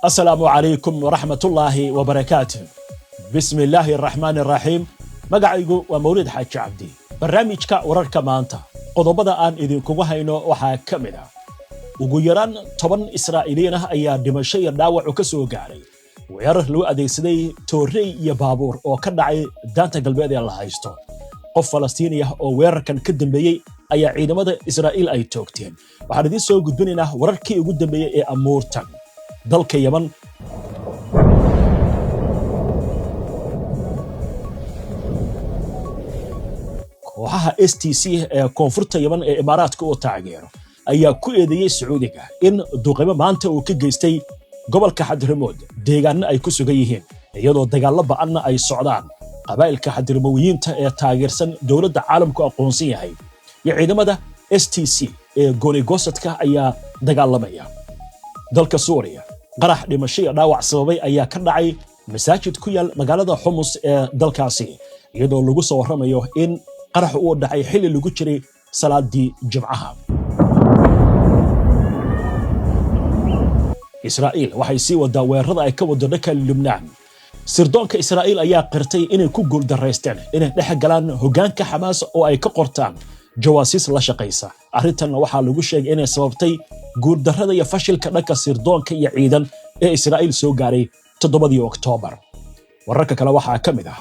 Asalaamu calaykum waraxmatullaahi wabarakaatu. Bismi illaahi araxmaani araxiim. Magacaygu waa Mawlid Xaaji Cabdi. Barnaamijka wararka maanta qodobada aan idinkugu hayno waxaa ka mid ah: ugu yaraan 10 Israa'iiliyiin ah ayaa dhimasho iyo dhaawacu ka soo gaaray weerar loo adeegsaday toorrey iyo baabuur oo ka dhacay Daanta Galbeed ee la haysto. Qof Falastiini ah oo weerarkan ka dambeeyey ayaa ciidamada Israa'iil ay toogteen. Waxaan idiin soo gudbinaynaa wararkii ugu dambeeyey ee amuurtan. Dalka Yeman, kooxaha STC ee koonfurta Yeman ee Imaaraadka uu taageero ayaa ku eedeeyey Sacuudiga in duqaymo maanta uu ka geystay gobolka Xadramood deegaanno ay ku sugan yihiin, iyadoo dagaallo ba'anna ay socdaan. Qabaa'ilka Xadramowiyiinta ee taageersan dowladda caalamku aqoonsan yahay iyo ciidamada STC ee goonigosadka ayaa dagaalamaya. Dalka Suuriya, qarax dhimasho iyo dhaawac sababay ayaa ka dhacay masaajid ku yaal magaalada Xumus ee dalkaasi, iyadoo lagu soo warramayo in qaraxu uu dhacay xilli lagu jiray salaadii Jimcaha. Israa'iil waxay sii wadaa weerarada ay ka wado dhanka Lubnaan. Sirdoonka Israa'iil ayaa qirtay inay ku guuldaraysteen inay dhex galaan hoggaanka Xamaas oo ay ka qortaan jawaasiis la shaqaysa. Arrintanna waxaa lagu sheegay inay sababtay guuldarrada iyo fashilka dhanka sirdoonka iyo ciidan ee Israa'iil soo gaaray 7-dii Oktoobar. Wararka kale waxaa ka mid ah: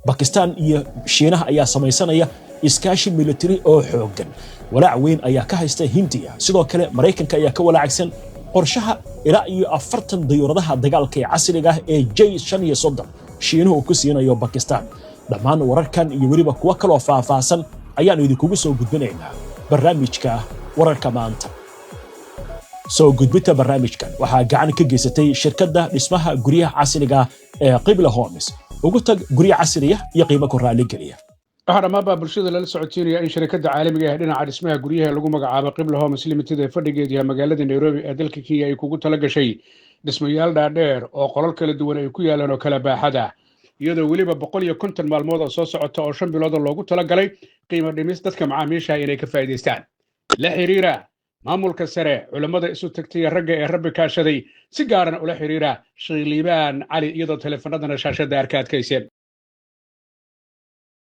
Bakistan iyo Shiinaha ayaa samaysanaya iskaashi militari oo xooggan. Walaac weyn ayaa ka haysta Hindiya. Sidoo kale Maraykanka ayaa ka walaacsan qorshaha ilaa iyo 40 dayuuradaha dagaalka ee casriga ah ee J 35 Shiinuhu ku siinayo Bakistan. Dhammaan wararkan iyo weliba kuwo kaloo faahfaahsan ayaannu idinkugu soo gudbinaynaa barnaamijka wararka maanta. Soo gudbinta barnaamijkan waxaa gacan ka geysatay shirkadda dhismaha guryaha casriga ee Qibla Homes. Ugu tag guryo casriya iyo qiimo ku raaligeliya. Waxaa dhammaanbaa bulshada lala socodsiinaya in shirkadda caalamiga ah dhinaca dhismaha guryaha lagu magacaabo Qibla Homes Limited ee fadhigeedu yahay magaalada Nairobi ee dalka Kenya ay kugu tala gashay dhismayaal dhaadheer oo qolal kala duwan ay ku yaalaan oo kala baaxad ah, iyadoo weliba 150 maalmood oo soo socota oo 5 bilood oo loogu talagalay qiimo dhimis dadka macaamiisha inay ka faa'iidaystaan. La xiriira maamulka sare, culammada isu tagtay ragga ee Rabbi kaashaday, si gaarana ula xiriira Sheekh Liibaan Cali, iyadoo taleefanadana shaashadda arka adkayseen.